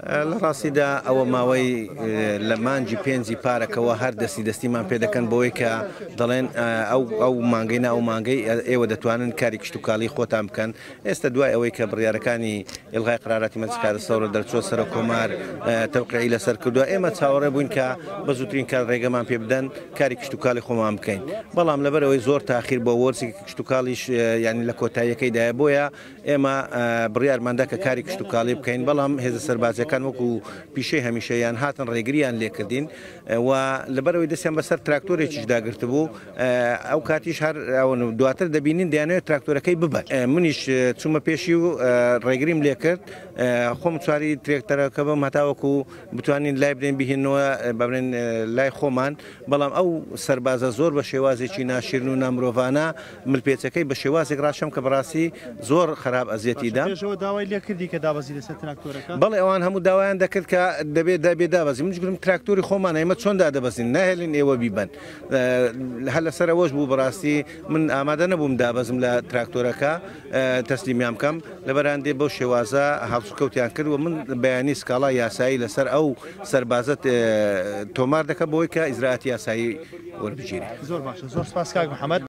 لە ڕاستیدا ئەوە ماوەی لە مانگی پێنجی پارەکەوە هەر دەستی دەستیمان پێ دەکەن بۆی کە دەڵێن ئەو ئەو مانگەی نا ئەو مانگەی ئێوە دەتوانن کاری کشتتوکاڵی خۆتان بکەن. ئێستا دوای ئەوەی کە بڕیارەکانی ئیلغای قراراتی مەجلس قیادە سەورە دەرچووە، سەرۆک کۆمار تەوقیعی لەسەر کردووە، ئێمە چاوەڕێ بووین کە بە زووترین کات ڕێگەمان پێ بدەن کاری کشتتوکاڵی خۆمان بکەین، بەڵام لەبەرئەوەی زۆر تاخیر بووە، وەرزی کشتتوکاڵیش یانی لە کۆتاییەکەیدایە، بۆیە ئێمە بڕیارماندا کە کاری کشتوکاڵی بکەین، بەڵام هێزە سەربازیەکان وەکو پیشەی هەمیشەیان هاتن ڕێگریان لێکردین و لەبەرئەوەی دەستیان بەسەر تراکتۆرێکیشدا گرتبوو، ئەو کاتیش هەر ئەوەن و دواتر دەبینین دەیانەوێت تراکتۆرەکەی ببەن. منیش چوومە پێشی و ڕێگریم لێکرد خۆم سواری ترێکتەرەکە بم هەتاوەکو بتوانین لای بدەین بیهێننەوە بابرێن لای خۆمان، بەڵام ئەو سەربازە زۆر بە شێوازێکی ناشرین و نامرۆڤانە ملپێچەکەی بە شێوازێک ڕاشەم کە بەڕاستی زۆر خراپ ئەزیەتی دام. باشە پێش ئەوە داوای لێ کردی کە دابەزی لەسەر تراکتۆرەکە؟ بەڵێ ئەوان هەموو داوایان دەکرد کە دەبێ دەبێ دابەزی، منیش گوتم تراکتۆری خۆمانە ئێمە چۆن دادەبەزین ناهێلین ئێوە بیبەن. هەر لەسەر ئەوەش بوو بەڕاستی من ئامادە نەبووم دابەزم لە تراکتۆرەکە تەسلیمیان بکەم، لەبەرهەندێ بەو شێوازە هەڵسوکەوتیان کرد و من بەیانی سکاڵای یاسایی لەسەر ئەو سەربازە تۆمار دەکەم بۆی کە ئیجرائاتی یاسایی وەربگیرێ. زۆر باشە، زۆر سپاس کاک محەمەد.